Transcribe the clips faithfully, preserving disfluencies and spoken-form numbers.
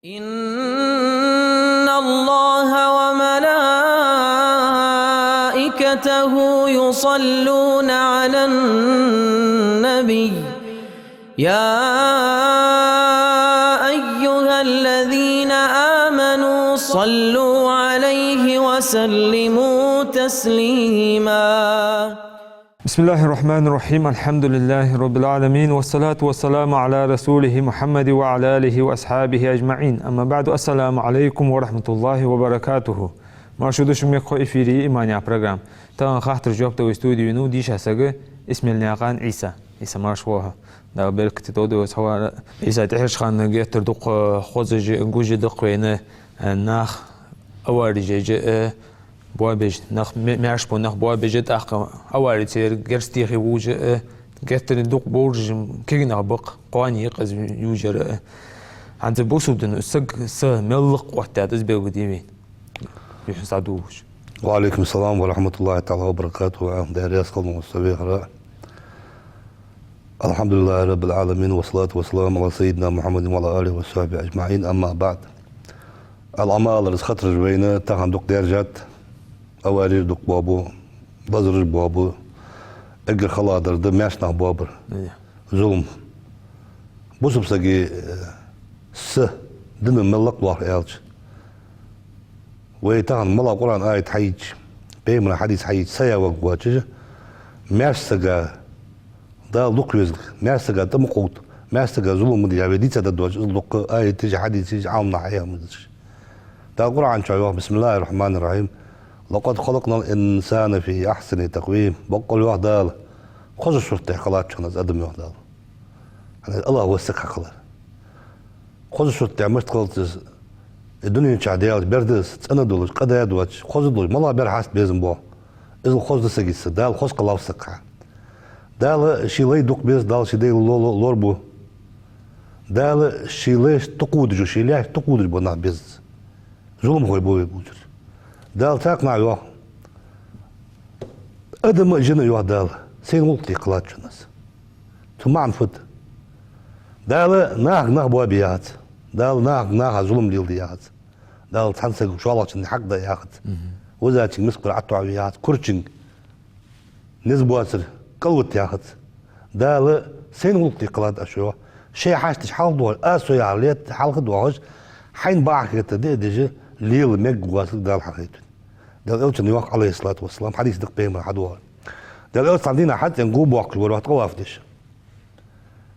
إن الله وملائكته يصلون على النبي، يا أيها الذين آمنوا صلوا عليه وسلموا تسليما. بسم الله الرحمن الرحيم. الحمد لله رب العالمين، والصلاة والسلام على رسوله محمد وعلى آله وأصحابه أجمعين. أما بعد، السلام عليكم ورحمة الله وبركاته. Марша да шо, мехкахой, эфире «Иман» яха программа. Тахан хаттарашта жоп дала вай студе венав дийша саг Исмаилнаькъан Ӏийса. Ӏийса, марша воагӀалва. Дала беркате долда вай цхьавар. Ӏийса, тӀехьарча хана геттара дукха хозаш а, гуш а да-кх вайна, э, нах авареш еш а, э, боабеш, нах ма-, маьрша бола нах боабеш а, тӀаккха авари церан герз техе вувш а, э, геттара дукха бовраш кагий нах ба-кх, кхоане я-кх из ювш яр а, э. ХӀанз бусалба дина саг, са мел лакха оттадаьд, из белгалде вайна. Юххьанца дӀадувгӀаш. وعليكم السلام ورحمة الله تعالى وبركاته. Даьла раьза хилва шоана, со вехар. الحمد لله رب العالمين، والصلاة والسلام على سيدنا محمد وعلى آله وصحبه أجمعين، أما بعد. Ӏа ма аллара, из хаттараш вайна тахан дукха даьржад, авареш дукха боабу, лазараш боабу, эггара халадар да маьрша нах боабар. Зулам. Бусалба сага, э, са дина мел лакха лоархӀ аьлча, вай тахан малагӀа Къуръан аят хьайича, пайхамара хьадис хьайича, са яь варгвоацаш, маьрша сага Дала дукха веза, маьрша сага тӀа ма кховда, маьрша сага зулам ма де яхаш вай дийца да доацаш, из дукха аяташ а, хьадисаш а, Ӏаламнаха хьаяь хӀамаш да уж. Дала Къуръан чу йоах: بسم الله الرحمن الرحيم، لقد خلقنا الإنسان في أحسن تقويم. Боккъала, йоах Дала, хоза сурта тӀа кхеллад шоана аз адам, йоах Дала. ХӀана аьлча АллахӀ ва саг хьакхеллар. Хоза сурта тӀа мишта кхеллад из, из дунен чу Даьла бер да из, цӀена долаш, къа да доацаш, хоза долаш, малагӀа бер хьаста безам боах. Иззал хоза да сага са, Дала хоза кхеллав саг хьа. Дала ший лай дукха беза, Дала ший дай ло-, ло-, лорабу. Дала ший лайшта тӀакхувдаш, ший лаьшта тӀакхувдаш бола нах беза. Зуламхой ба вай бувцараш. Дала цхьаннахьа йоах: адам а, жин а, йоах Дала, сайна гӀулакх де кхеллад шоана аз. Цун маӀан фуд? Дала нахага нах боабе яхац. Дала нахага наха зулам леладе яхац. Дала цхьан сага шоллагӀчун хьакъ даа яхац. Везачунга мискъа ӀотӀаве яхац. Курчунга низ боацар кӀалвита яхац. Дала сайна гӀулакх де кхеллад аз, йоах. Шоай хьашташ хьалха доахаш, аз со яхар лаьтта хьалха доахаш, хьайна бакъахьа хетар диа деш, лела мегаш воацилга Дала хьахайтад. Даьла Элчано йоах, عليه الصلاة والسلام, хьадис да-кх пайхамара хьадоагӀар. Даьла Элча цхьан дийнахьа хьацӀенга гу боаккхаш вар, йоах, тӀаваф деш.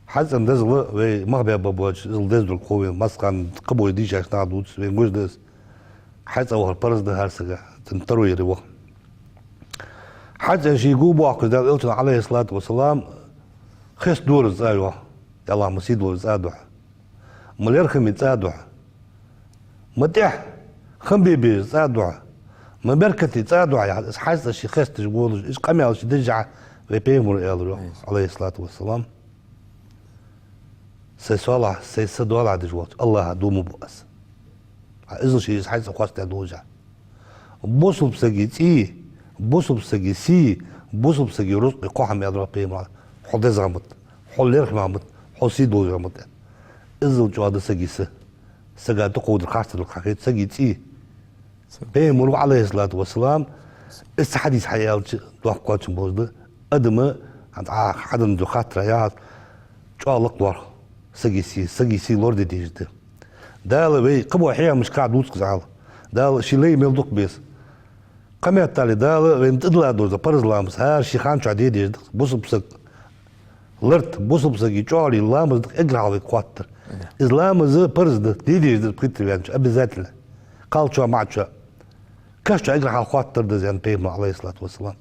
ХьацӀен дезала вай мах баьб боацаш, иззал деза долга хов вайна, массахана кхыбола дийшача наха дувц, вайна гуш да из. ХьацӀа вахар парз да хӀара сага, цун таро яр ваха. ХьацӀен ше гу боаккхаш, Даьла Элчано, عليه الصلاة والسلام, хеста дора из цӀа, йоах, АллахӀ ма сий долаш цӀа духьа, ма лерхӀаме цӀа духьа, ма тӀехьа хам бе беза цӀа духьа, ма беркате цӀа духьа яхаш, из хьацӀа ше хесташ волаш, из къамаьл ше дешшехь, вай пайхамара аьлар, йоах, عليه الصلاة والسلام: сай салахь, сай са доалахьа деш волча АллахӀа дув ма буъ аз. Иззал ше из хьацӀа хоастадаь долаш. Бусалба сага цӀий, бусалба сага сий, бусалба сага рузкъа кхо хӀама, аьлар пайхамара: хьо деза хӀама да, хьо лерхӀаме хӀама да, хьо сий долаш хӀама да. Иззал чӀоагӀа да сага са. Сага тӀакховдар харцдар хьахайтад, сага цӀий. Пайхамара, عليه الصلاة والسلام, из цхьа хьадис хьаяьлча доккха кхоачам болаш да. Адама, хӀанз Ӏа хьаденна дола хаттара яхац, чӀоагӀа лакха лоархӀ сага сий, сага сий лораде дезаш да. Дала вай кхыбола хьехамашка дувц-кх из Ӏа. Дала ший лай мел дукха беза. Кхыметтел Дала вайна тӀадилла долаш дола парз ламаз хӀара ший хана чу де дезаш да-кх. Бусалба саг ларт, бусалба сага чӀоагӀа лела ламаз да-кх эггара хьалха вайга хоаттар. Из ламаз парз да, де дезаш да пхийтта ди ваьннача обязательно. Кхалчоа, маӀачоа. Каша чу эггара хьалха хоаттар да из, аьннад пайхамара, عليه الصلاة والسلام.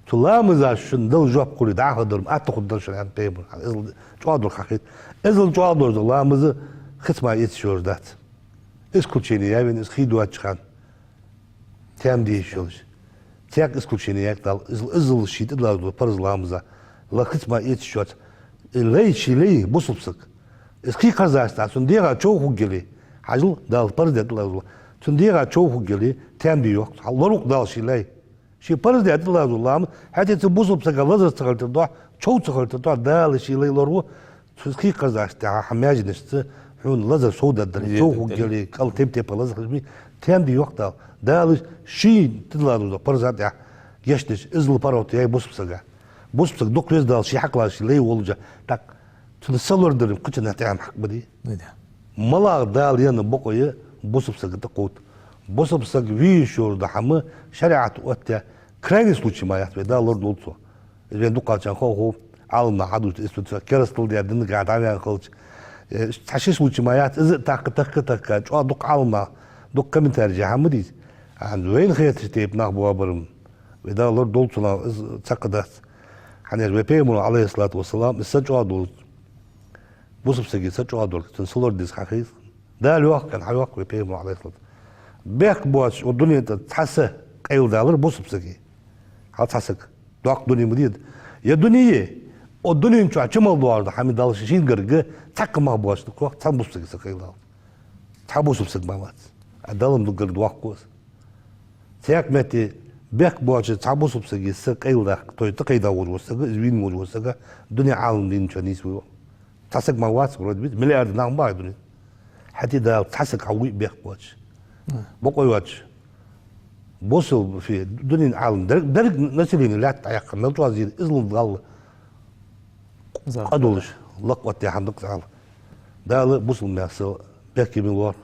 Цу ламаза шоана Дала жоп лургйолаш, дӀахо дар-м атта хургда шоана, аьннад пайхамара. Иззал чӀоагӀа долаш хьахайтад. Иззал чӀоагӀа долаш дола ламаз хица мара эцаш йолаш дац. Исключение я вайна из хий доацача хана. Таьма де йиш йолаш. Цхьаькха исключение яц Дала, иззал, иззал ший тӀадилла дола парз ламаза, ла хица мара эцаш йоаца. Из лай, ший лай, бусалба саг. Из хий кхарзача тӀа, цун дегӀа чов хургйолаш. Хьажал, Дала парз даь тӀадилла дола. Цун дегӀа чов хургйолаш, таьма де йоах. Хьал лораву-кх Дала ший лай. Ший парз даь тӀадилла дола ламаз, хӀаьта цу бусалба сага лазар ца хилийтар духьа, чов ца хилийтар духьа, Дала ший лай лораву, цу хий кхарзача тӀа хьа маьженашца, Хьона лазар сов дергдар, Зе сов дергдар. Хургьяр, кӀал тайп-тайпара лазар хилча, тем де йоах Дала. Дала ший тилла дуза парза тӀехь гешт деш, иззал паргӀато яьй бусалба сага. Бусалба саг дукха веза Дала ший хьакъ лазаш лай волча, так, цунна са лорадар кхыча наха тӀехьа хьакъ ба дий. Зе да. МалагӀа Дала енна бокъо я бусалба сага тӀакховда. Бусалба саг ве йиш йолаш дола хӀама шариӀато оттаяь, крайний случай мара яц, вай Дала лорадолда цох. Из вайна дукхагӀчарна хов-хов, Ӏаламнаха хьадувц, из цу керастал даь динагахьа дӀаваьнна хилча. Э, цхьа ши случай мара яц, из а тахка, тахка, тахка, чӀоагӀа дукха Ӏаламнаха, дукха комментареш яь хӀама дий из. ХӀанз вайна хеташ тайпа нах боабар-м, вай Дала лорадолда цунах, из цхьаккха дац. ХӀана аьлча вай Пайхамара, Ӏалайхи ссалату вассалам, из са чӀоагӀа долаш, бусалба сага са чӀоагӀа долаш, цунна са лораде деза хьахеза. Дала йоах, кхы хьайоах вай Пайхамара, Ӏалайхи ссалату. Бехк боацаш укх дунен тӀа цхьа са къайладалар бусалба сага. Хьал цхьа саг. Доккха дуне ма дий. Е дуне, укх дунен чу чу мел доагӀаш дола хӀама Дала шийна гарга цхьаккха мах боацаш да кхох, цхьан бусалба сага са къайладалар. Цхьа бусалба саг мара вац. А Далла-м гарга доаккх из. Цхьаькха метте бехк боацаш цхьа бусалба сага са къайладаккха, то есть тӀакхайда волаш вола саг, из вийна волаш вола саг, дунен Ӏалам дийна чу нийсву. Цхьа саг мара вац, вроде бы, миллиард нах ма ба дунен. ХӀаьта Дала цхьа саг хьаву бехк боацаш. Бокъо йоацаш. Бусалба фи, дунен Ӏалам, дерриг, дерриг население лаьтта дӀаяьккха, мел чӀоагӀа зийна, иззал Далла къа долаш, лакха оттаяь хӀама да-кх из Ӏалам. Дала бусалба наьха са бехке мел лоархӀ,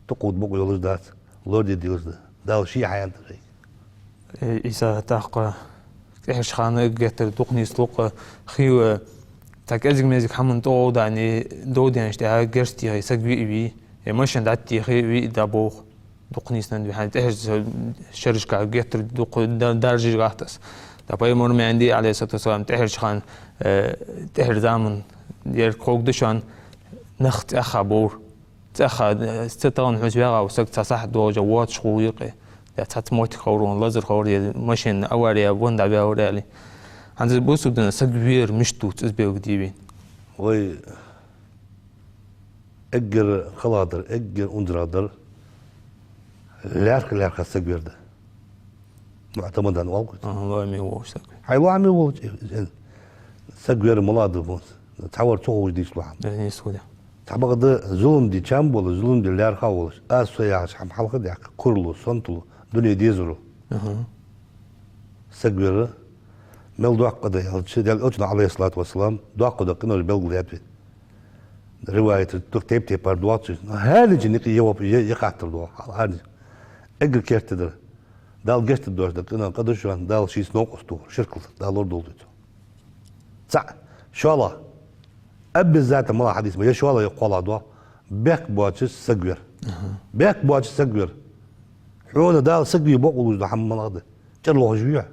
тӀакховда бокъо йолаш дац, лораде дезаш да. Дала ший хьаяьннар да вайга. Э, Ӏийса, тӀаккха тӀеххьарча хана геттара дукха нийслу-кх, хий, э, цхьа кӀезига-мезига хӀаман тӀагӀолла дани, дов даьнначул тӀехьагӀа гешт техе саг вий а вий, е машен дӀатехе вий а дӀаболх. Дукха нийсденна да вай хӀанз, тӀеххьарча шерашка геттара дукха да-, даржаш гӀаттас. ТӀаккха Пайхамара ма аьннадий, Ӏалайхи ссалату вассалам, тӀеххьарча хана, э, тӀеххьарча заман ерг ховргда шоана, нах цӀаьхха бовр. ЦӀаьхха, э, цу тӀа тахан хьона ваьгӀа вола саг цхьа сахьат долаш воацаш хул юкъе. Е цхьацца моттиг ховр, вон лазар ховр, е машен авари венна дӀаваьвар аьле. ХӀанз бусалба дина саг вер мишта дувц, из белгалде вайна. Вай эггара халагӀдар, эггара унзарагӀдар лаьрххӀа-лаьрххӀа саг вер да. МуӀтамадан оал-кх из. Аха, лоаме волаш саг вер. ХӀай, лоаме волаш, э, э, саг вер малагӀа да бонс. Цхьавар ца ховш дийцалу хӀама. Э, нийса хул. Цхьабакъда да зулам де чам болаш, зулам де лаьрхӀа волаш, аз-со яхаш хӀама хьалха а даьккха, курал, сонтал, дуне дезар. Аха. Саг вер, мел доккха къа да аьлча, Даьла Элчано, Ӏалайхи ссалату вассалам, доккха дола къинош белгалдаьд вайна. Риваяташ дукха тайп-тайпара доагӀаш да. Но хӀаране юкъе е воп-, е, е хаттар доагӀа. ХӀаране. Эггара керттера дар. Дала гешт дергдоацаш дола къинош къа да шоана, Дала шийца новкъост тохар, ширк латар, Дала лорадолда вай цох. ЦаӀ. ШоллагӀа. Обязательно малагӀа хьадис ма, е шоллагӀа, е кхоалагӀа доагӀа. Бехк боацаш саг вер. Аха. Бехк боацаш саг вер. Хьона Дала саг ве бокъо луш дола хӀама малагӀа да? ЧӀир лохаш вий хьо?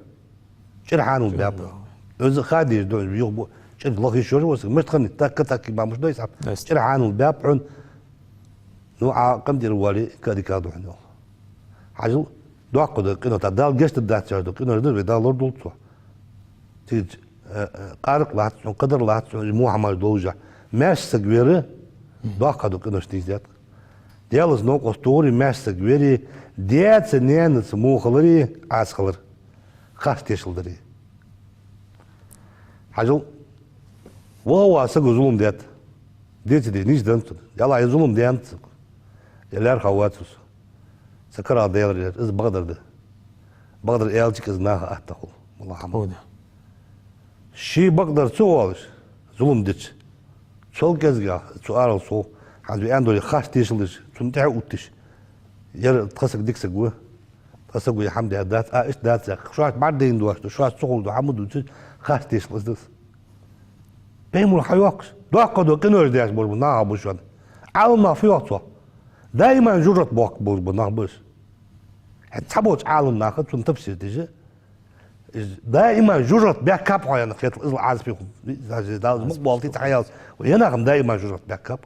ЧӀир хьанал баьб. ЧӀир лохаш. Из ха дезаш да, юха бу-, чӀир лоха йиш йолаш вола саг. Мишта хиннай, тӀаккха-тӀаккха бамаш дой саб. Эс. ЧӀир хьанал баьб хьона. Ну, Ӏа къинтӀера вале, кадика да хьона, йоах. Хьажал, доккха дола къинош, тӀаккха Дала гешт дергдац яхаш дола къинош да, вай Дала лорадолда цох. Цига, э, э, къаракъ латт хьона, кадар латт хьона, из мухьамаш долаш. Маьрша саг вер, доккха дола къинош нийсденнад. Даьлаца новкъост тохари, маьрша саг вери, даьца-наьнаца во хилари, Ӏаса хилар. Харц тешал дари. Хьажал, ваха-ваха саго зулам даьд. Деце деза, нийса да цунна. Ялла, е зулам даьннад саго. Е лаьрхӀа вац из. Са карагӀа даьлар яр, из бакъдар да. Бакъдар аьлча, из наха атта хул. Валлахьи, хӀама. Худа. Ший бакъдар ца оалаш, зулам дича, цул кӀезигагӀа, цу арал сов, хӀанз вай аьнна доле, харц тешал деш, цунна тӀехьа отташ. Ер тха саг дика саг ва. Тха саго е хӀама даьдац, а, иштта дац яхаш. Шоашта бӀаргадайна дош да, шоашта ца ховш дола хӀама дувцаш, харц тешал из да из. Пайхамара хьайоах-кх уж. Доккха дола къинош деш болаш бола нах ба уж шоана. Ӏаламнаха фу йоах цох? Даиман жожагӀате боахка болаш бола нах ба уж. ХӀаьта цхьаболча Ӏаламнаха цунна тафсир деш, из даиман жожагӀате баьхкаб хьо аьнна хетал, из Ӏазапе хул. Даже Дала из мукъа болтий цхьа ял. Вай е нах-м даиман жожагӀате баьхкаб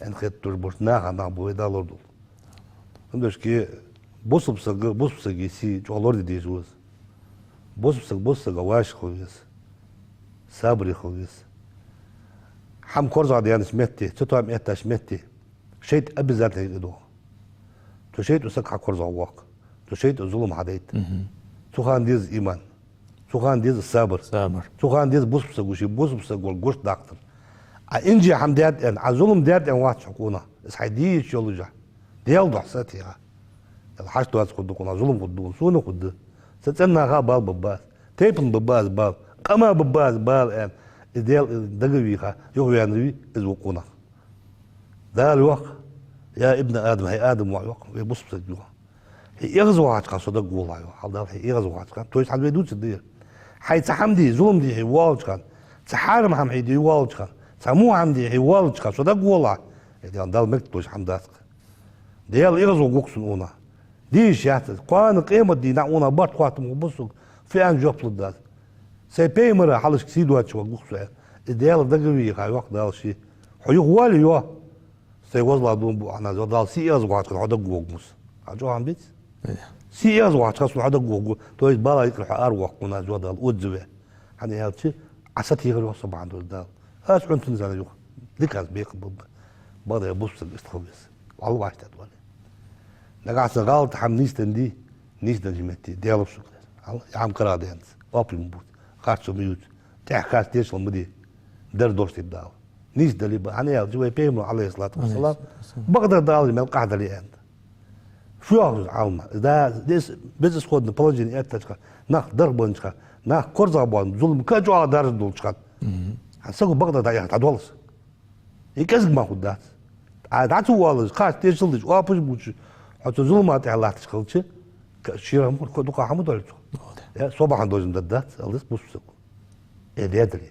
аьнна хеташ болаш болча наха нах ба вай, Дала лорадолда. Фундашке, бусалба саг, бусалба сага сий чӀоагӀа лораде дезаш ва из. Бусалба саг бусалба сага вӀашагӀ хила веза. Сабаре хила веза. ХӀама корзагӀдаьннача метте, цатоам эттача метте, шайтӀа обязательно юкъе доагӀа. Цу шайтӀо саг хьакорзагӀвоаккх. Цу шайтӀо зулам хьадайт. Мгм. Цу хана деза иман. Цу хана деза сабар. Сабар. Цу хана деза бусалба саго ший бусалба саг вола гуш даккхар. Ӏа инже хӀама даьд аьнна, Ӏа зулам даьд аьнна вац хьо къонах. Из хьай дийца йолаш. Даьла духьа сатийха. Даьла хьашт доацаш хургда къонах, зулам хургда хьона, сона хургда. Са цӀенна наха бала бергба аз, тайпан бергба аз бала, къама бергба аз бала аьнна. Из Даьла, из дага вийха, юхаваьннар вий, из ва къонах. Дала йоах: «يا ابن آدم», хӀай Адама воӀ, йоах, вай бусалба саг, йоах. Хьо эгӀазвахача хана со дагаволалахь, йоах. Хьал Дала хьо эгӀазвахача хана, то есть хьан вай дувцар да ер. Хьай цхьа хӀама де, зулам де хьо воаллача хана, цхьа хьарам хӀама хьо де воаллача хана, цхьа во хӀама де хьо воаллача хана со дагаволалахь. Э, Дала, Дала мегаш долаш хӀама дац-кх. Даьла эгӀазвахаргва-кх сона къонах. Де йиш яц из. Кхоана къематдийнахьа къонах барт хоаттам хургба сога, фу аьнна жоп лургда аз. Сай пайхамара хьалхашка сий доацаш варгва-кх со, аьнна. Из Даьла дага вийха, йоах Дала ший. Хьо юхавоале, йоах. Сай возлагӀа дун бу хьона аз, йоах Дала, сий эгӀазвахача хана хьо дагавоагӀаргва со. Хьа чӀоагӀа хӀама беций? Э. Сий эгӀазвахача хана сона хьо дагавоагӀаргва, то есть бала йикъар хьо аравоаккх хьона аз, йоах Дала, отзыве. ХӀана аьлча, Ӏа сатийхар, йоах, со бахьан долаш, Дала. Аз хьона тунзана юха. Дика аз бекхам бу. Бакъда бусалба саг иштта хила веза. Валлахӏи, иштта да. Нагахьа санна гӀалат хӀама нийсденна дий, нийсденнача метте Даьла ва шуга. Хьал, я хӀама карагӀдаьннад, оапаш ма бувца, харцо ма ювца, тӀехьа кхача тешал ма де. Дар дош тип Дала. Нийсдале ба, хӀана аьлча вай пайхамара, Ӏалайхи ссалату вассалам, бакъдар далар мел къахьа дале аьннад. Фу йоах из Ӏалама? Да, дес, безысходное положение эттача хана, нах дарх беннача хана, нах корзагӀбоалаш, зулам кхы а чӀоагӀа даржа долча хана. Мгм. ХӀанз саго бакъдар дӀаэха дӀадолаш. Из кӀезига мара хургдац. Ӏа дӀа ца воалаш, кхача тешал деш, оапаш бувцаш, хьо цу зулама тӀехьа латташ хилча, ка-, шера хӀама, ко-, дукха хӀама доалл цох. Хо да. Э, со бахьан долаш ма даргдац, аллас бусалба саг. Э, даьдале.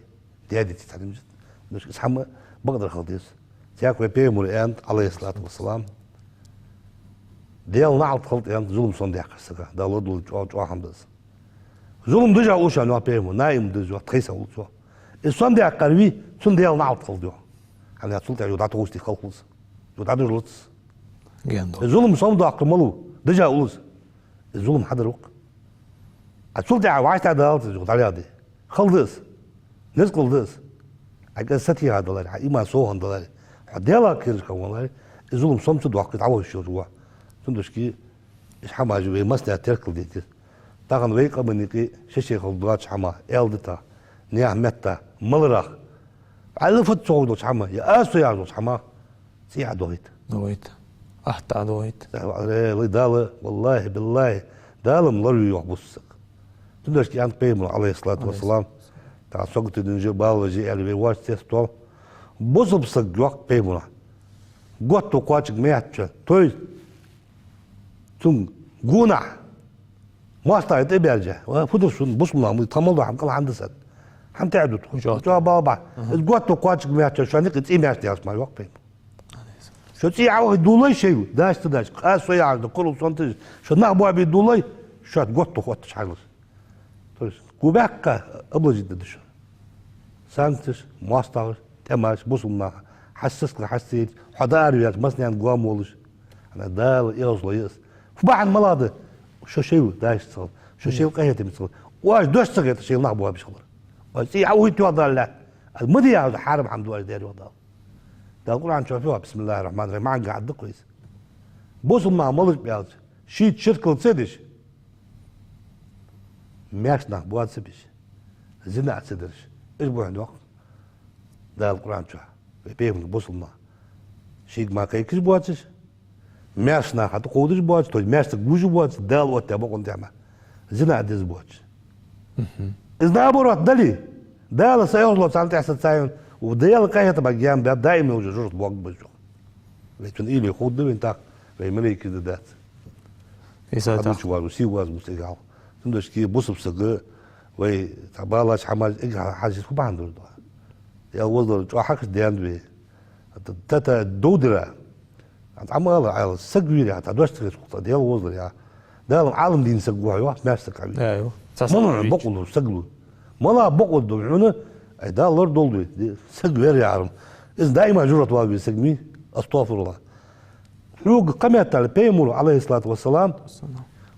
Даьдийта цхьа нимзат. Нуш, из хӀама бакъдар хила деза. Цхьаькха вай пайхамара аьннад, Ӏалайхи ссалату вассалам: Даьла наӀалт хилда, аьннад, зулам сомадаьккхача сага. Дала лорадолда, чӀоагӀа, чӀоагӀа хӀама да из. Зулам деш ва шоана, йоах пайхамара, наим да из, йоах, тхайса улц, йоах. Из сомадаьккхар вий, цунна Даьла наӀалт хилда, йоах. ХӀана аьлча цул тӀехьа юха дӀатохаш тӀехьа халхалца. Юха дӀадужалца. Ген да. Из зулам сомадоаккхар малав? Деш ва из. Из зулам хьадар ва-кх. А цул тӀехьа вӀаштӀехьадалац из, юха дӀалеладе. Хала да из. Низ къала да из. Ӏа кӀезига сатийха даларе, хьа иман совгӀа даларе, хьо Даьлах кхераш хинна валаре, из зулам сома ца доаккхе, дӀавоагӀаш йолаш ва. Цудухьа из хӀамаш вай массанена теркалде деза. Тахан вай къаман юкъе ше-шоайла доацача хӀамах, аьлдатах, наьха меттах, маларах, Ӏаьла фат ца ховш долча хӀамах, е аз со яхаш долча хӀамах цӀий ӀодоагӀийт. ДоагӀийт. Ахьа тӀа догӀийт. Э, лай Дала, валлахӀи, биллахӀи, Дала-м лораве, йоах, бусалба саг. Цудухьа аьннад пайхамара, Ӏалайхи ссалату вассалам, тахан сагота дина жи, бала жи аьле вай воаш цецдоал. Бусалба саг, йоах пайхамара, готто кхоачаргмаьчча, то есть цун гонахьа моастагӀий тӀабаьржа, ва, фу дар шун, бусалба нах ма дий, тха мел дола хӀама кӀалха хӀана да са? ХӀама тӀа а ду тхо. Чо. ЧӀоагӀа бала бахьа. Аха. Из готто кхоачаргмаьчча, шоана юкъе цӀий маьрша даьлча мара, йоах пайхамара. Шо цӀий Ӏоухийта дуллой шоай, даш ца даш, къа со яхаш да, курал сонтаж, шо нах боабе дуллой, шоаш готто хотташ хьажалаш. То есть губаьккха обложить дергда шо. Санкцеш, моастагӀаш, тӀемаш, бусалба наха, хьа сискал хьа ца йойташ, хьо дӀаараваьлча, массанена гом волаш. ХӀана, Дала эгӀазло я из. Фу бахьан мала да? Шо шоайла даш ца хилар, шо шоайла къахетам ца хилар. Оаш дош ца хетар, шоайла нах боабеш хилар. Оаш цӀий Ӏоухийта йоах Дала лаьтта. Аз ма дий яхаш, хьарам хӀама ду оаш, дер йоах Дала. Дала Къуръан чу фу йоах, бисмиллахӀир-рахьманир-рахьим, маӀан гахьадда-кх из. Бусалба нах малаш ба аьлча, шийтта ширкал ца деш, маьрша нах боацабеш, зина ца деш, уж ба хьона, йоах Дала Къуръан чу. Вай пайхамара, бусалба нах шийга мара кхайкаш боацаш, маьрша наха тӀакховдаш боацаш, то есть маьрша саг вувш боацаш, Дала оттадаь бокъонца тӀехьа мара зина деш боацаш. Мгм. Из наоборот дале, Дала са эгӀазло царна тӀа сацайна, Даьла къахетамах гаьна баьб, даим йолча жожагӀате боагӀаргба из, йоах. Вай цун уйла хургда вайна тӀаккха, вай малейкаш да дац. Из а тӀаккха. Хьадувцаш вар ва, сий ваз ва цига хьал. Цудухьа бусалба сага вай цхьа балаш, хӀамаш эггара хьалха хьажа деза, фу бахьан дар да. Даьла возаллар чӀоагӀа хьакхаш даьннад вай. Тата довдира. Ӏа ма ала, Ӏаьла, саг вийра, хьа дош ца хеташ хул тха, Даьла возаллар, яхаш. Дала Ӏалам дийна саг ва хьо, йоах, маьрша саг хьавий. Э, ю. Цхьа саг мала вий? Бокъо дола саг лу. Мала бокъо дола хьона, ай, Дала лорадолда вай. Саг вер яхар-м. Из даима жожагӀате вала веза саг ма вий. АстагӀфируллахӀ. Хьога кхаметтал пайхамара, Ӏалайхи ссалату вассалам,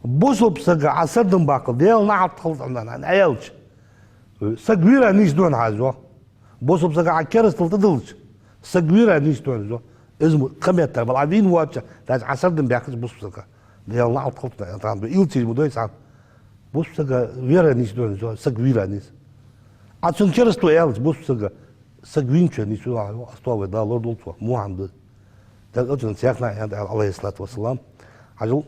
бусалба сага Ӏа сардам баккхал, Даьла наӀалт хилда хьона, аьлча, саг вийра нийса да хьона хьа из, йоах. Бусалба сага Ӏа керастал тӀадиллача, саг вийра нийса да хьона из, йоах. Из мо кхаметтал, валлахӀи, Ӏа вийна воацача, даже Ӏа сардам баьккхача бусалба сага, Даьла наӀалт хилда хьона, аьнна, тӀадилла, илцийла ма дой цхьа. Бусалба сага вийра нийса да хьона из, йоах, саг вийра нийса. Ӏа цунна керастал аьлча бусалба сага, Саг вийначоа нийсвелахь, йоах, астагӀфируллахӀ, Дала лорадолда цох, во хӀама да. Даьла Элчано цхьаннахьа аьннад, Ӏалайхи ссалату вассалам, хьажал,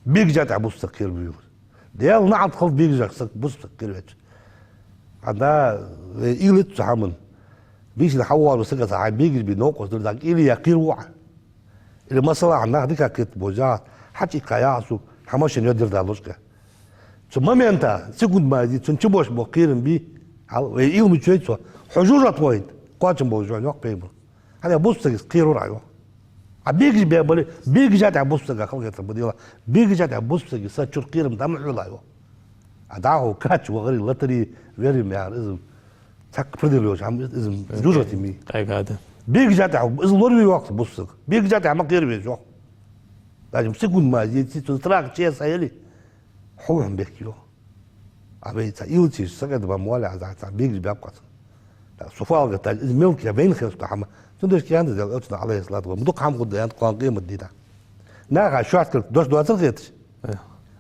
бегашта тӀехьа бус саг кхеравергва. Даьла наӀалт хилда бегашта саг, бус саг кхеравеча. ХӀанз вай уйла йиц цу хӀаман. Бийсанна хьавоагӀаш вола саг, хьай бегаш бе новкъост дар, дӀа кӀийле яь кхераву Ӏа. Или, масала, нах дика кхетабе беза, хьачуиккха яхаш, хьа машен йодир далушка. Цу момента, секунд мара дий, цун чу бош бо кхерам бий, хьал, вай уйла мичай цо, хьо жожагӀате вахийта, кхоачам болаш ва, йоах пайхамара. ХӀана бус сага кхеравар Ӏа, йоах. Ӏа бегаш бе бале, бегашта тӀехьа бус сага халахетар ба дела, бегашта тӀехьа бус сага са чура кхерам дӀа ма хьола, йоах. А дӀахо кач вахари латари верим яхар из. Цхьаккха придирка йолаш хӀама из, из жожагӀате ма йий. Къегада. Бегашта тӀехьа, из лораве, йоах, бус саг. Бегашта тӀехьа ма кхераве, йоах. Даже секунд мара дий, цун страх чӀоагӀа са яле, хьо хӀама бехке, йоах. А вай цхьа уйла йича, сакъердабар ма вале, а цхьа бегаш баьб-кх цун. ТӀаккха цу фу оал гӀерташ, из мелкий, вайна хеташ дола хӀама. Цудухьа аьннад Даьла Элчано, Ӏалайхи ссалату вассалам, дукха хӀама хургда аьннад кхоана къематдийнахьа. Наха шоашкара дош доацар хеташ. Э.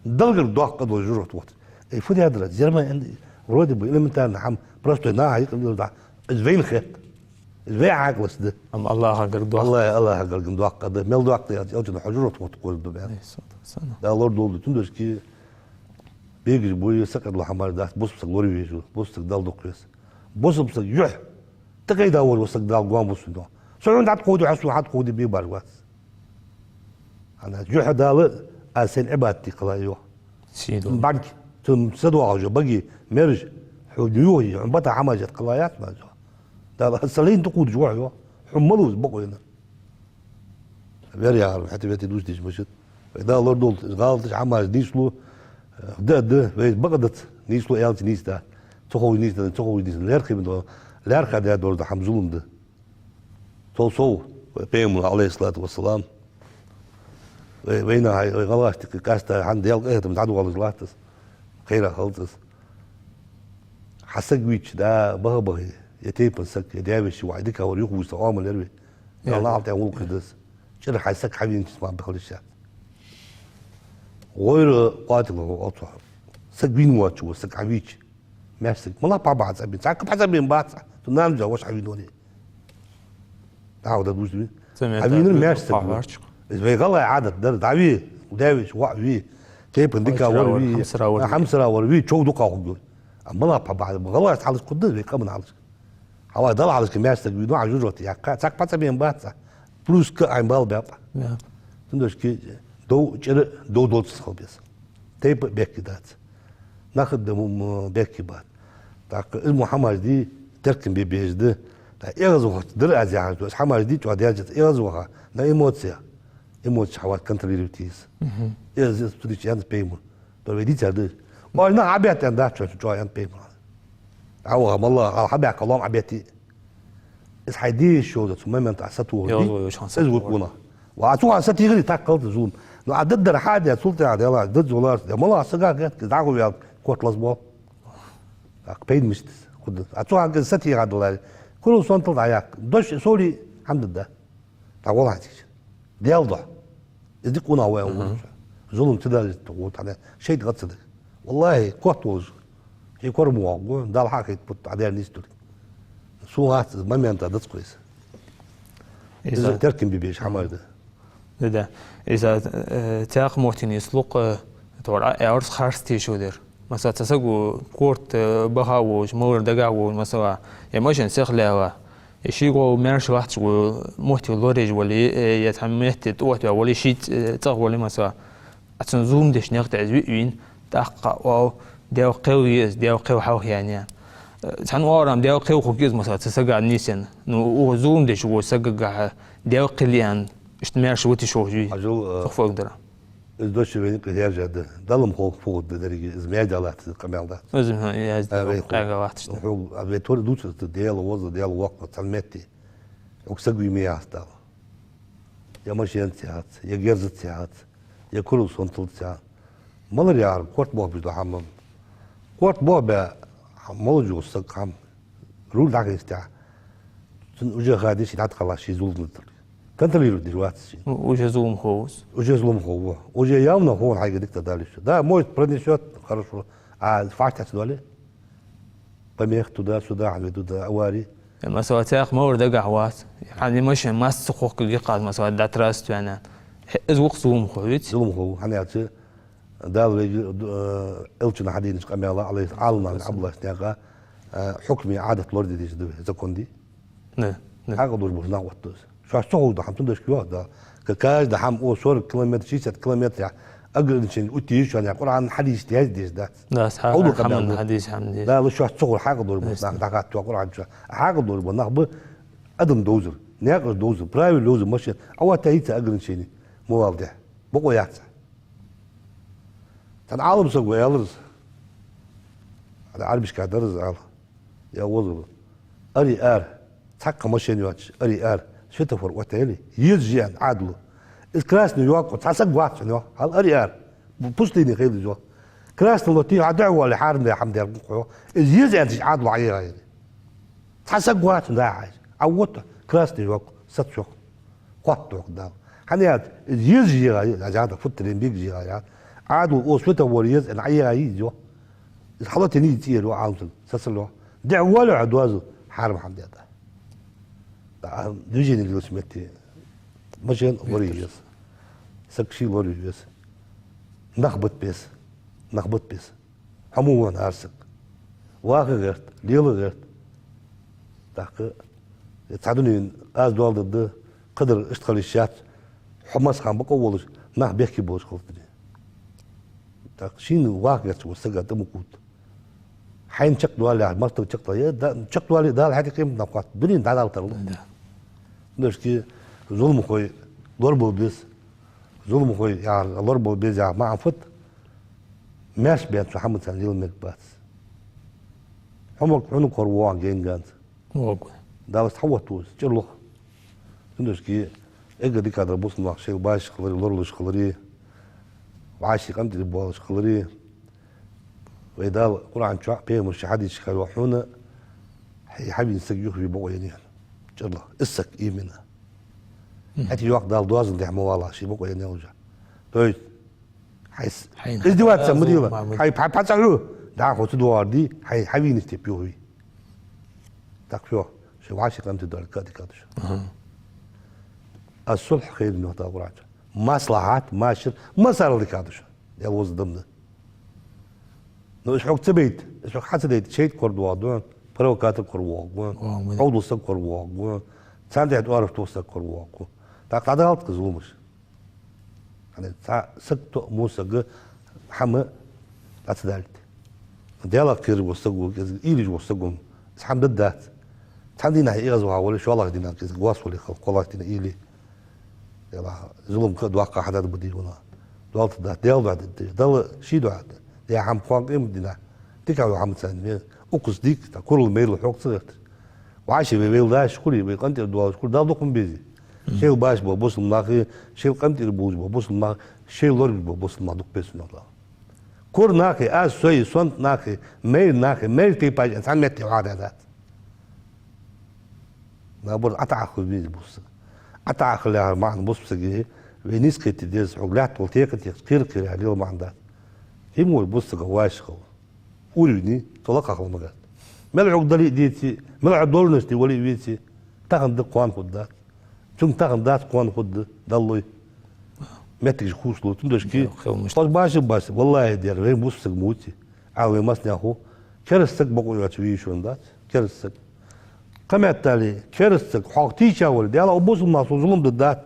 Далла гӀар доккха дола жожагӀате вахар. Эй, фу даьдар, зерма эн, вроде бы элементарно хӀама, простой наха юкъе леладу, из вайна хет. Из вай хьакъалаш да. Амма АллахӀагара доккха. АллахӀа, АллахӀагара доккха да. Мел доккха да яц, Элчано хьо жожагӀате вахаргда кхоана да бен. Эй, субхьаналлахӀ. Дала лорадолда, цудухьа бегаш бой, сакъердабар хӀама дац, бусалба саг лораве веза, бусалба саг Далла дукха веза. Бусалба саг юхь тӀакхайда вар ва саг Дала гом бусалба. Со хьона дӀатӀакховда, хьо сона хьатӀакховда бе баш вац. ХӀана, юхь Дала, аз сайна Ӏибадат де кхеллай, йоах. Сийдола. БӀарг, цун са доагӀаш йола баге, мераж, хьо юхе, хьона бата хӀама еш кхеллай яц ман, йоах. Дала, аз са лайна тӀакхувдаш ва хьо, йоах. Хьо малув из бакъ вайна. Вер яхар, хӀаьта вети дувцаш деш башат. Вай Дала лорадолда, из гӀалаташ хӀамаш нийслу, да, да, вай бакъ дац, нийслу аьлча нийсдац. Ца ховш нийсдац, ца ховш нийсдац. ЛаьрххӀа ма дий, лаьрххӀа даь долаш дола хӀама зулам да. Цул сов, вай пайхамара, Ӏалайхи ссалату вассалам, вай, вайна хьай, вай гӀалгӀашта юкъе къаьстта хӀанз Даьла къахетамца дӀадоалаш латт из, кхерах хилац из. Хьа саг вийча, да, баха-бахе, е тайпан саг, е даь-веший воӀ, дика вар, юхавувцаш оамал яр вай. Дала наӀалт тӀа гӀулакх да из. ЧӀир хьай саг хьавенача ма бахалаш яц. ГӀойра къоатилга гӀо оцу. Саг вийна воацача, саг хьавийча. Маьрша саг. Мала пхьа баха цӀабен. Цхьаккха пхьа цӀабен бац. Цу нана жа воша хьавийна вале. ДӀахо да дувцаш вий. Хьавийна маьрша саг ва. Из вай гӀалгӀай Ӏадат дар. ДӀаве, даь-веший воӀ ве. Тайпан дика вар ве. Хьамсара вар ве. Хьамсара вар ве. Чов дукха хургда. А мала пхьа баха. ГӀалгӀашта хьалхашка хургда, вай къаман хьалхашка. Хьавай Далла хьалхашка маьрша саг вийна, хьо жожагӀате яьккха. Цхьаккха пхьа цӀабен бац. Плюс кхы Ӏайна бала баьб. Цудухьа дов чӀир, дов долча хила беза. Тайпа а бехке дац. Нах а да мо, мо бехке бац. ТӀаккха из мо хӀамаш дий, теркам бе безаш да. ТӀаккха эгӀазвахача дар аз яхаш да. Из хӀамаш дий, чӀоагӀа даьржац эгӀазваха. На эмоция. Эмоцеш хьавар контролировать е еза. Мгм. ЭгӀаз, эгӀаз цу дича аьннад пайхамара. Тхо вай дийцар да. Оаш нах Ӏобетта аьнна дац шоана, чӀоагӀа аьннад пайхамара. Ӏа ваха, малла, Ӏа хьабаьккха лоам Ӏобетте. Из хьай дийша йолча момента Ӏа сатоха. Из вай къонах. Ва Ӏа цу хана сатийгӀари, тӀаккха хилац зулам. Но Ӏа даддар хьаде, султӀа Ӏа дела, дадз волар, я мала сага гӀетка, дӀахо ваьлча, корта лазбо. ТӀаккха пайда мишта хургда. Ӏа цу хана сатийгӀа даларе, курал сонтал дӀаяккха. Дош соли хьамда да. ДӀагӀолахьа цига. Даьла духьа. Из дика къонах ва аьнна гӀулакх. Зулам ца далийта гӀо тхьана шайтӀа гӀа ца даг. ВаллахӀи, котволаш. Хье кора ма воагӀа гӀо, Далла хьахайта пут, Ӏа даьр нийса дург. Сона хац из момента дац кхо из. Из теркам бе безаш хӀамаш да. Да, да. Из, э, цхьаькха моттиг нийслу-кх, э, тхьовра Ӏа аьлар-кх харц тешал дар. Масала, цхьа саг ва, корта, э, баха волаш, малар дагахь волаш, масала, е машен сиха лаьгӀа, е шийгахьа маьрша латташ вола моттиг лораеш вале, е, е цхьан метте тӀаоттаваь вале, ший ц-, цӀагӀа вале, масала, Ӏа цунна зулам деш никъ тӀа из виъ вийна, тӀаккха оал, Даьла кхел я из, Даьла кхел хьалха яьннай. Э, цхьан оагӀорахьа Даьла кхел хургья из, масала, цу сага нийсъенна. Ну, укхо зулам деш волча сагагахьа Даьла кхел я аьнна, иштта маьрша виташ волаш вий. Хьажал, э, цох фу эггара. Из дош вайна юкъе даьржа да. Далла-м хов фу хургда деррига, из маьждиг латташ да къамаьл дац. Из ма яз да, къамаьл къаьга латташ да. Хьо, а вай тӀора дувцар да, Даьла веза, Даьла воккха, цхьан метте. Укх саг вий ма яц Дала. Я машенаца яц, я герзаца яц, я курал сонталца яц. Малар яхар, корта бохабеш дола хӀама. Корта бохабаь, молаж йола саг хӀама. Руль дӀахайсте, цунна уже ха деш, дӀатӀакхаллаш ший зулам латар. Контролировать деш вац ший. Ну, уже зуламхо ва из. Уже зуламхо ва. Уже явно хов хьайга дика дале. Да, может, пронесёт, хорошо. А факт ца дале? Помех туда-сюда, хьаве туда, авари. Масала, цхьа ма вар дагахь вац. Хьан машен масса хохкаг йикхад, масала, дӀа трасса тоьна. Хе, из вокх зуламхо виц? Зуламхо ва, хӀана аьлча, Дала вайга, э, элчано хьадийнача къамаьла, Ӏалайхи, Ӏаламнаха, Ӏабдуллахь сняга, э, хьукми Ӏадат лораде дезаш да вай, закон ди. Не, не. Хьакъ долаш бола нах оттаду из. Шоаш ца ховш да хӀама, цудухьа йоах Дала. Какая да хӀама, о, сорок километр, шестьдесят километр, ограничени оттае йиш йолаш, Къуръан, хьадис яздаь дац. Да, хьа-, хьавду хьа-, къамаьл хӀама да. Хьадис, хӀама да. Дала шоаш ца ховр хьакъ долаш бола нах дӀахатта йоах Къуръан чу. Хьакъ долаш бола нах ба адам довзар, наькъаш довзар, правила йовзар машен, а ватта йица ограничени ма валде. Бокъо яц. Цхьан Ӏалам саго аьлар из. Ӏарбашка дар из ала. Я вазар. Ари ара. Цхьаккха машен йоацаш, ари ара. Светофор оттаяьле, еза жиан Ӏадало. Из красный йоаккхо, цхьа саг вац цунна, йоах. Хьал ари ара. Пустыне хилар из, йоах. Красный лотте, хьа дӀа а воале, хьарам да хӀама дергда хьо, йоах. Из еза аьннача Ӏадало ӀайийгӀа яр. Цхьа саг вац цунна дӀа а хьежа. Ӏа вотта, красный йоаккх, саца йоах. Хоаттаргда Дала. ХӀана аьлча, из еза жига, из Ӏадат футтарен бега жига, яр. Ӏадало, о, светофор еза аьнна, ӀайийгӀа йий из, йоах. Из хьалотте нийса цӀера, йоах, Ӏалам саг, сацал, йоах. ДӀа а воале хьа доазув, хьарам хӀама да. Да, движение лелача метте машен лорае веза. Саг ший лорае веза. Нах бита беза. Нах бита беза. Хьо мо вон, ара саг. Ваха гӀерт, лела гӀерт. ТӀаккха, э, цхьа дунен аз доал дергда, кхыдар иштта хила йиш яц, хьо масса хана бокъо волаш, нах бехке болаш хилар. ТӀаккха шийна ваха гӀерташ вола сага тӀа ма кхувда. Хьайна чакхдоале, мартага чакхдоале, е да-, чакхдоале, Дала хьатӀа къематдийнахьа хоатт, дунен дӀадала тарлу. Да. Дошки зуламхой лорабала беза. Зуламхой яхар, лорабала беза яхар маӀан фуд? Маьрша баьнна цу хӀаманца лела мегаргбац. Хьо ма хьунаг кхор воагӀа генганца. ВогӀа. Дала из хьаоттаву из, чӀир лох. Цудухьа эггара дикагӀдар бусалба нах шоайла башха хилари, лоралуш хилари, вӀаший къинтӀера боалаш хилари. Вай Дала Къуръан чу, пайхамара ший хьадисашка йоах хьона, хьай хьавена саг юхаве бокъо енна я хьона. ЧӀир лох. Из саг именно. Мгм. ХӀаьта йоах Дала, доазон тӀа ма вала, ший бокъо енна я хьона. То есть, хьай с-, хьайна издеваться ма де, хьай, хьай, хьай цӀа хьу, дӀахо ца доагӀар де, хьай хьавена степ юхаве. Так всё, шоай вӀаший къинтӀера доаллар кхы а дикагӀа да шоана. Аха. Ас-сулхь хайрун, йоах Дала Къуръан чу. Маслахьат, машар, массарел дикагӀа да шоана. Даьла веза-воккха да. Но уж хьога ца байта, уж хьога хьа ца дайта, шайтӀа кхор доагӀаргда хьона, провокатор кхор воагӀаргва хьона, вогӀа, хьога дувла саг кхор воагӀаргва хьона, царна тӀехьа тӀоараш тоха саг кхор воагӀаргва хьона. ТӀаккха дӀадахалда-кх уж зуламаш. ХӀана, цхьа саг, тоъа во саг хӀама дӀа ца далийта. Даьлах кхераш вола саг ва, кӀезига уйла еш вола саг ва, из хӀама дергдац. Цхьан дийнахьа эгӀазвахавале, шоллагӀча дийнахьа кӀезига воассавале хила, кхоалагӀча дийнахьа уйла е. Даьлах, зулам кхы а доккха хьадар ба дий вана. Доал тӀа дац, Даьла духьа да, Далла ший духьа да. Е хӀама кхоана къематдийнахьа дикагӀа йола хӀама ца аьнна, ве, укхаза дика, тӀаккха курал, майрал хьога ца гӀерташ. ВӀаший вай велдаш хуле, вай къинтӀера доалаш хуле, Дала дукха ма безий. Мгм. Шоайла башха бола бусалба нахи, шоайла къинтӀера болаш бола бусалба нах, шоайла лорабеш бола бусалба нах дукха беза цунах Дала. Кура нахи, аз, со, сонта нахи, майра нахи, майра тайпаши цхьан метте хьадаьдац. Набар ӀотаӀа хила веза бусалба саг. ӀотаӀа хила яхар маӀан бусалба сага, вай низ кхетаде деза, хьога лаьтта гӀолла текха-текхача кхера-кхера яхар лела маӀан дац. ХӀама вай бусалба сага вӀашагӀ хила. Уровень цу лакхагӀа хила ма гӀерта. Мел хьога дале а деце, мел хьо должности вале а веце, тахан да, кхоана фуд дац. Цунга тахан дац, кхоана фуд да, Далла лой. Моттигаш хувцалу, цудухьа. Хила мишта. Хоза башха, башха, валлахӀи дер, вай бусалба саг ма вий из. Ӏа вай массанех хов, кераста саг бокъо йоацаш вий шоана дац, кераста саг. Кхыметтел, кераста саг хьох тийша вале, Даьла, бусалба нах сона зулам дергдац,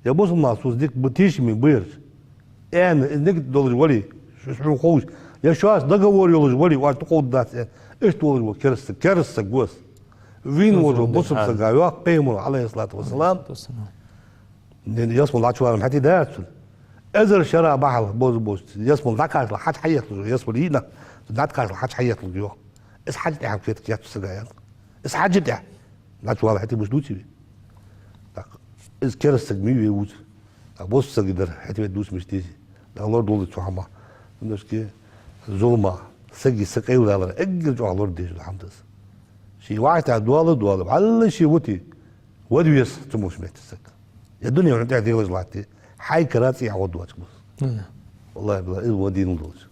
е бусалба нах соца дика ба, тийша ма бий ераш. Аьнна, из нигат долаш вале, шоаш хьона ховш, е шоаш договор йолаш вале, оаш дукхагӀдаргдац аьнна, иштта волаш вола кераста саг, кераста саг ва из. Вийна волаш вола бусалба сага йоах пайхамара, Ӏалайхи ссалату вассалам. Ялсмала дӀачуваьлар хӀаьта а дац цун. Эзар шера бахьал боза-боза. Ялсмала дӀакхаччалца хьаж хьаетталуш, ялсмала йиъ нах, дӀакхаччалца хьаж хьаетталуш йоах. Из хьаж тӀехьа кхетаргьяц цу сага, яхад. Из хьаж тӀехьа. ДӀачуваьлар хӀаьта а мишта дувций вай? Так, из кераста саг ма вий вай вувцар. Так, бусалба саг дар хӀаьта а вай дувц мишта дезий? Так, лорадолда цу хӀамах. Цудухьа зулама, сага са къайладалара эггара чӀоагӀа лораде дезаш дола хӀама да из. Ший вӀаштӀехьа доал а доале, вӀалла ше вите, вада веза цу муш метте саг. Е дунен хьона тӀехьа делаш латте, хьай кара цӀи хьа гӀо доацаш бус. Мгм. ВаллахӀи, биллахӀи, из ва динал долча.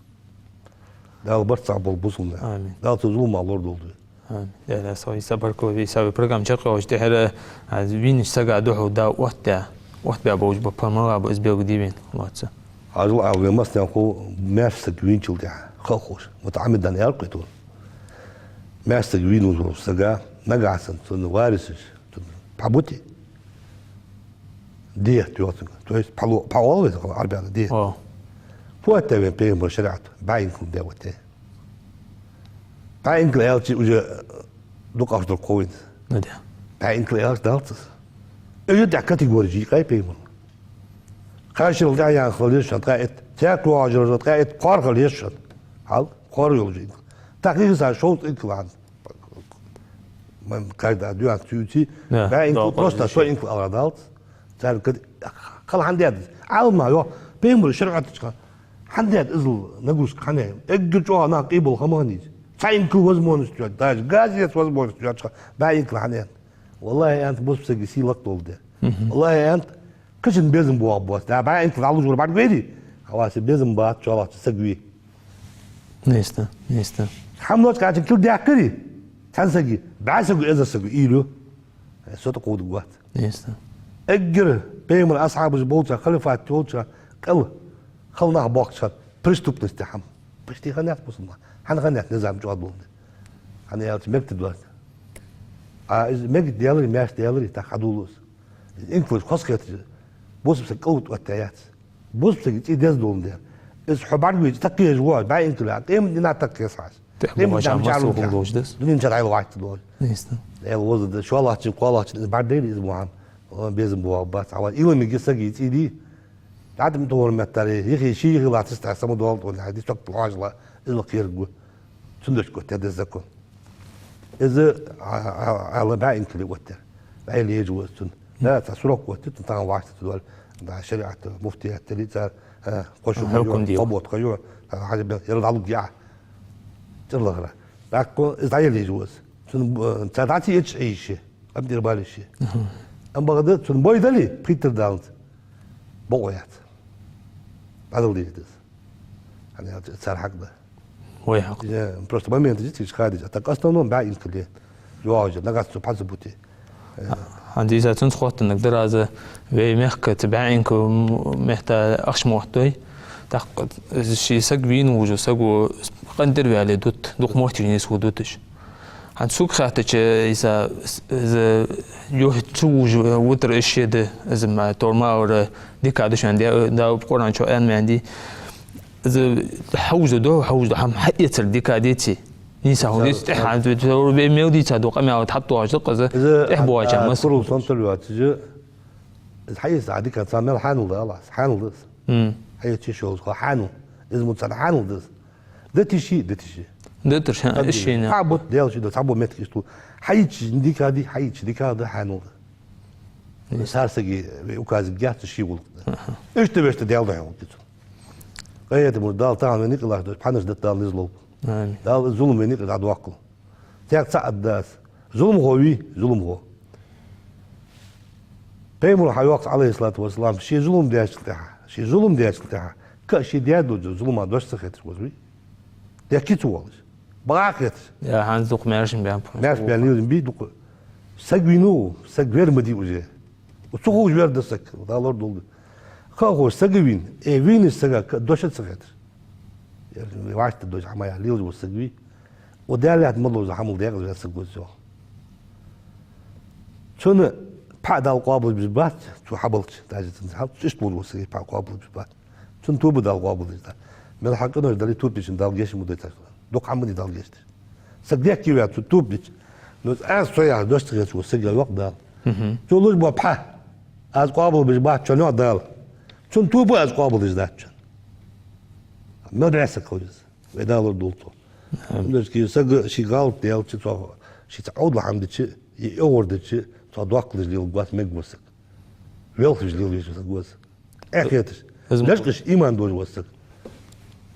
Дала барт цхьа болба бусалба наьха. Амин. Дала цу зуламах лорадолда вай. А, да, да, со Иса баркал, Иса вай программа чакхйоалаш тӀехьара, а, вийнача сага духьал да отта, отта бя болча баппа мала ба из белгалде вайна, лоацца. Хьажал, а, вай массанахьа маьрша саг вийначул тӀехьа, ха а ховш, мутаӀаммидан яр кхетур. Маьрша саг вийнав сага, нагахьа санна цун варисаш, цун пхьа бути. Дият йоцург. То есть пхьа ло-, пхьа оал вай, Ӏарбаьнна дият. О. Фу отта вайна пайхамара шариӀато, бӀаь инкал да отта. БӀаь инкал аьлча уже дукха аш дар кховин. Ну да. БӀаь инкал аьлча далц из. Уж тӀехьа категореш йийкъай пайхамара. Кхачарал тӀехьа яьнна хила еза шоана ткъаь итт. Цхьаькха йоагӀаш йола ткъаь итт кхоара хила еза шоана. Хьал, кхоара йола инкал. ТӀаккха хӀанз шовзткъа инкал хӀанз. Ман каждый дуьхьа цуьйци, да, бӀаь инкал, да, просто со инкал ала далц. Царга кад-, хала хӀана даьд из? Ӏалам наха йоах, пайхамара шариӀатача хана хӀана даьд иззал нагрузка, хӀана? Эггара чӀоагӀа нах къийбала хӀама хиннай из. Цхьа инкал возможность йоацаш, даже газ ес возможность йоацача хана бӀаь инкал хӀана яьннай? ВаллахӀи, аьннад, бусалба сага сий лакхдоалаш да. Мгм. ВаллахӀи, аьннад, кхычун безам боагӀаргбац. Да, бӀаь инкал дӀалуш вар бӀаргавайрий? Хьаваси безам бац, чоалахча саг вий. Нийса да, нийса да. ХӀама лоацца кхача кил даьккхарий? Цхьан сага, бӀаь сага, эзар сага уйла ю. Э, со тӀакхувдаргвац. Нийса да. Эггара пайхамара асхьабаш болча, халифат йолча, къел хала нах бохкача, преступность хӀама. Почти хиннаяц бусалба нах. ХӀана хиннаяц низам чӀоагӀа долаш да? ХӀана аьлча мегаш дац. А из мегаш даларе, маьрша даларе, тӀаккха хьадоал из. Из инкалаш хоза хеташ, бусалба саг кӀалвита оттаяц. Бусалба сага цӀий деза долаш да. Из хьо бӀаргавайча, тӀакхийжа воагӀа, бӀаь инкал, къематдийнахьа тӀакхийжа хьо. ТӀехьа къематдийнахьа бохача массо хӀама хулаш да из. Дунен чу дӀайла вац долаш. Нийса да. Даьла веза да, шоллагӀчун, кхоалагӀчун из бӀаргадайрий из мо хӀама? О, безам боагӀаргбац, хьаваси. Илмига сага цӀий дий. ДӀатӀа ма тохар меттаре, юхе, ший юхе латташ тӀа самодоволтвони хьади, сок лоажала, из ла кхерг гу. Цудухьа оттадаьд из закон. Из а, а, а, ала бӀаь инкале оттаяьр. БӀаь лежа ва из цун. Да, цхьа срок оттаяьй, цун тахан вахта цу дола. Да, шариӀат, муфтият, тели цар, а, кхо шу хьукам хьайо, дий, кхо бутт хьайо, а, хьажа бел, яра дӀалуг яа. ЦӀирлахара. ТӀаккха из дӀа лежа ва из. Цун, а, цар дӀа ца эцаш Ӏийша. Ам дир балише. Мгм. Ам бакъда цун бой дале, пхийттар даланца. Бокъо яц. БӀадал дийр да из. ХӀана аьлча цар хьакъ да. Вай хьакъ. Э, просто момент жи цига хадиж. А так основном бӀаь инкале. ЙоагӀаш, нагахьа санна цу пхьа ца бути. Э. ХӀанз из цунца хоттанаг дар аз, вай мехка цу бӀаь инкал метта ахча ма оттадой. ТӀаккха из ший саг вийна вужу, саго къинтӀера ваьле дут, дукха моттигаш нийсхо дуташ. ХӀанз сога хаьттача, из, из, юхь ца вужа витар из ше да, из ма тормавра дика да шоана, да, да, Къуръан чу аьнна ма аьннадий. Из хьовза да, хьовза да, хӀама хьаэцар дика деций. Нийса хӀама деций, тӀехьа, ве мел дийца да, къамаьл тӀа хьатӀадоагӀаш да-кх из, тӀехьа боагӀача а, масса курал хӀама. Сон тӀа лоацаш, из хьаэца а дика ца мел хьанал да, алас, хьанал да из. М. Хьаэца шоаш хьанал. Из мо цар хьанал да из. Да тиши, да тиши. Да тиши, а, ишина. Цхьа бутт Даьла ший да, цхьа бутт меттигаш ту. Хьаийча дика ди, хьаийча дика да, хьанал да. Мгм. Цар сага вай указик яц ший гӀулакх да. Аха. Иштта вешта Даьла духьа гӀулакх да цун. Къаьта мур Дала тахан вайна никъ лаш дош, пхьанаш дат Дала низ лов. Амин. Дала зулам вайна никъ дӀадоаккхал. Цхьаькха цхьа а дац. Зуламхо вий, зуламхо. Пайхамара хьайоах, Ӏалайхи ссалату вассалам, ше зулам дечул тӀехьа, ше зулам дечул тӀехьа, ка ше даь долча зулама дош ца хеташ ваза вий? Дехке ца воалаш. Бакъахьа хеташ. Я, хӀанз дукха маьрша баьннаб. Маьрша баьнна лелаш бий дукха. Саг вийнав, саг вер ма дий уже. Цу ховш вер да саг, Дала лорадолда. Ха а ховш саг вийна, э, вийнача сага ка дош ца хеташ. Ер ваьшта дош хӀама я, лелаш ва саг вий. О, Даьла лаьтта ма лоза хьамал декъаза ваьсса гуз йоах. Цунна пхьа Дала къоабалбеш бац, цу хьабалча, даже цунна хьал, цу иштта болаш ва сага пхьа къоабалбеш бац. Цунна тоба Дала къоабалдеш да. Мел хьакъ нош дале, тоба дичун Дала гешт ма дой царна. Дукха хӀама ди Дала гешт. Саг дехке ваьнна, цу тоба дича. Но аз со яхар дош ца хеташ ва сага йоах Дала. Мгм. Цо луш ба пхьа. Аз къоабалбеш бац чон йоах Дала. Цунна тоба аз къоабалдеш дац чон. Мел бӀаь саг ховш из. Вай Дала лорадолда цох. Амин. Деррига сага ший гӀалат даьлча, цох ший цхьа Ӏовдала хӀама дича, е эгӀар дича, цох доккхалаш леладергвац мегаш ва саг. Велхаш лелавеш ва саг ва из. Эхь хеташ. Из ма лечкъаш иман долаш ва саг.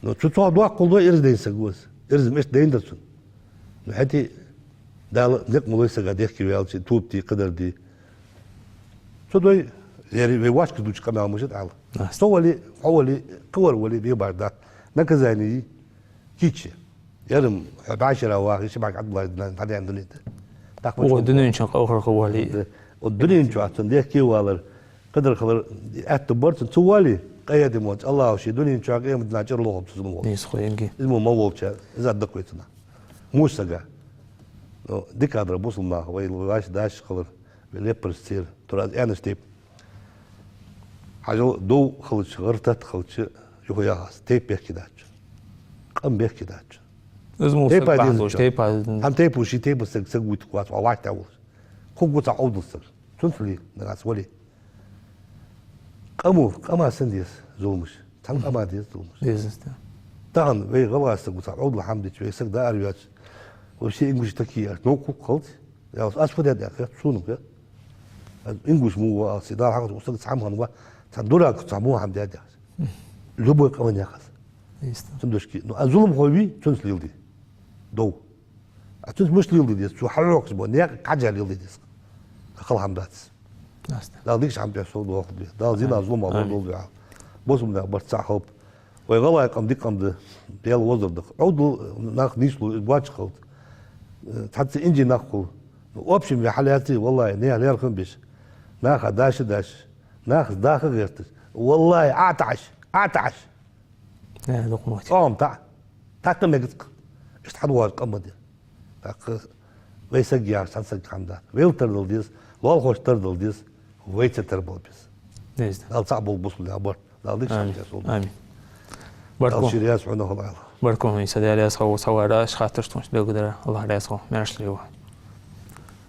Но цу цох доккхал дой ираз дайна саг ва из. Ираз ма иштта дайна дар цунна. Но хӀаьта Дала никъ ма лой сага дехке ваьлча, тоба де, кхыдар де. Цу дой, ер вай вайшка дувцаш къамаьл мишта да ала. Аст. Со вале, хьо вале, кхывар вале, бе баш да. Наказание кийчъе. Ер-м хьо бӀаьшера ваха, ши бӀарг Ӏадбалай дина, хьадаьнна дуне тӀа. ТӀаккха Укх мича дунен чу къовхар хургволий? Укх дунен чу цун дехке валар, кхыдар хилар аьттув бар цун, цу вале, къахетам болча АллахӀа ший дунен чу, къематдийнахьа чӀир лохаб цу зуламах. Нийса хой инги. Из мо ма волча, из а дакъа вай цунах. Муш сага. Ну, дикадар бусалба нах, вай, вай даш хилар, вай леппараш цер, тура аз аьннача тайпара. Хьажал, дов хилча, гӀар-тата хилча, юха яхаш, тайпа бехке дац. Къам бехке дац. Из мо тайпа саг деза бахьан долаш, чу. Тайпа. Хьан тайпа ший тайпан саг, саг вуйта кхоац, валлахӀи, тӀа волаш. Хургва цхьа Ӏовдал саг. Цунца ли, нагахь вале. Къамо, къама санна деза зуламаш. Цхьан къама деза зуламаш. Деза, да. Тахан вай гӀалгӀай саг ва цхьа Ӏовдал хӀама дича, вай саг даар йоацаш. Вообще ингуши такие, аш, новкъа халц. Я, аз фу даьд яхаш, сона ха. Аз ингуш мо ва, аз си Дала хьакъ, устаг цхьа ма ва, цхьа дурак, цхьа мо хӀама даьд яхаш. Любой къаман яхаш. Иста. Цун душки. Ну, а зуламхой вий, цунца леладе. Дов. А цунца мишта леладе деза, цо хьахьокхаш бо, наькъа кхаьча леладе деза. Хала хӀама дац. Аста. Дала дикача хӀаман тӀа совдоахалда вай. Дала зина, зулам, амин, лорадолда вай. Бусалба нах барт цхьа хилба. Вай гӀалгӀай къам дика къам да, Даьла везар да. Ӏовдал нах нийслу, из боацаш хилда. Цхьацца инжи нах хул. Ну, в общем, вай хьалаьций, валлахӀи, наьха лерхӀам беш. Наха даш а даш. Нахаца даха гӀерташ. ВаллахӀи, Ӏаташ, Ӏаташ. Э, дукха мотт. ЦӀом таӀ. ТӀаккха мегац кх. Иштта хьадоагӀаш къам ма дий. ТӀаккха вай саг яхаш цхьан сага хӀама дац. Вайл тардала деза, лоалахошта тардала деза, вайца тара бала беза. Деза. Дала цхьа болба бусалба нах барт. Дала дикача хӀаман тӀа совдоахалда. Амин. Баркал. Дала ший раьза хьона хилва. Баркал хьона, Ӏийса, Даьла раьза хилва, хьо ваьраш хаттараш тхона белгадар, АллахӀ раьза хилва, маьрша лелаве.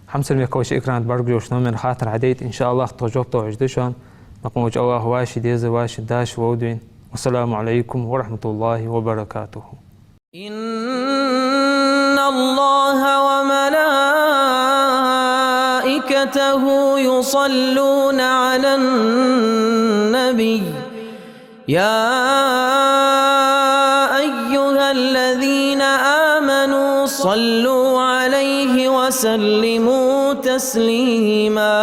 Хьамсара мехкахой, экрана тӀа бӀаргагуш номер хаттар хьадайта, иншааллахӀ, тхо жоп тохаш да шоана. Накъонача АллахӀа вӀаший деза, вӀаший даш ловдвин. والسلام عليكم ورحمة الله وبركاته. إن الله وملائكته يصلون على النبي. يا أيها الذين آمنوا صلوا عليه وسلموا تسليما.